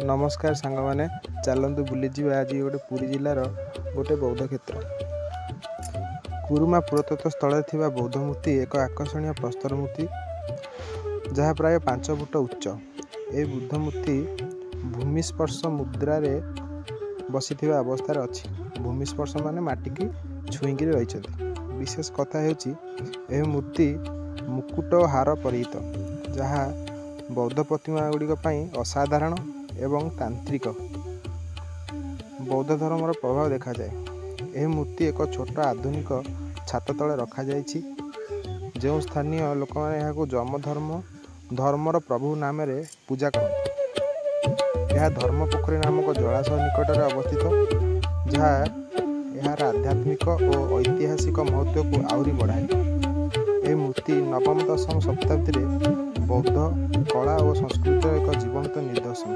ନମସ୍କାର ସାଙ୍ଗମାନେ, ଚାଲନ୍ତୁ ବୁଲିଯିବା ଆଜି ଗୋଟେ ପୁରୀ ଜିଲ୍ଲାର ଗୋଟେ ବୌଦ୍ଧ କ୍ଷେତ୍ର। କୁରୁମା ପୁରାତତ୍ତ୍ୱ ସ୍ଥଳରେ ଥିବା ବୌଦ୍ଧ ମୂର୍ତ୍ତି ଏକ ଆକର୍ଷଣୀୟ ପ୍ରସ୍ତର ମୂର୍ତ୍ତି, ଯାହା ପ୍ରାୟ 5 ଫୁଟ ଉଚ୍ଚ। ଏହି ବୁଦ୍ଧ ମୂର୍ତ୍ତି ଭୂମିସ୍ପର୍ଶ ମୁଦ୍ରାରେ ବସିଥିବା ଅବସ୍ଥାରେ ଅଛି। ଭୂମିସ୍ପର୍ଶ ମାନେ ମାଟିକି ଛୁଇଁକିରି ରହିଛନ୍ତି। ବିଶେଷ କଥା ହେଉଛି, ଏହି ମୂର୍ତ୍ତି ମୁକୁଟ ଓ ହାର ପରିହିତ, ଯାହା ବୌଦ୍ଧ ପ୍ରତିମା ଗୁଡ଼ିକ ପାଇଁ ଅସାଧାରଣ ଏବଂ ତାନ୍ତ୍ରିକ ବୌଦ୍ଧ ଧର୍ମର ପ୍ରଭାବ ଦେଖାଯାଏ। ଏହି ମୂର୍ତ୍ତି ଏକ ଛୋଟ ଆଧୁନିକ ଛାତ ତଳେ ରଖାଯାଇଛି, ଯେଉଁ ସ୍ଥାନୀୟ ଲୋକମାନେ ଏହାକୁ ଯମଧର୍ମ ଧର୍ମର ପ୍ରଭୁ ନାମରେ ପୂଜା କରନ୍ତି। ଏହା ଧର୍ମ ପୋଖରୀ ନାମକ ଜଳାଶୟ ନିକଟରେ ଅବସ୍ଥିତ, ଯାହା ଏହାର ଆଧ୍ୟାତ୍ମିକ ଓ ଐତିହାସିକ ମହତ୍ତ୍ୱକୁ ଆହୁରି ବଢ଼ାଏ। ଏହି ମୂର୍ତ୍ତି ନବମ ଦଶମ ଶତାବ୍ଦୀରେ ବୌଦ୍ଧ କଳା ଓ ସଂସ୍କୃତିର ଏକ ଜୀବନ୍ତ ନିଦର୍ଶନ।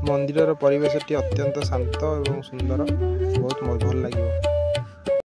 ମନ୍ଦିରର ପରିବେଶଟି ଅତ୍ୟନ୍ତ ଶାନ୍ତ ଏବଂ ସୁନ୍ଦର, ବହୁତ ଭଲ ଲାଗିବ।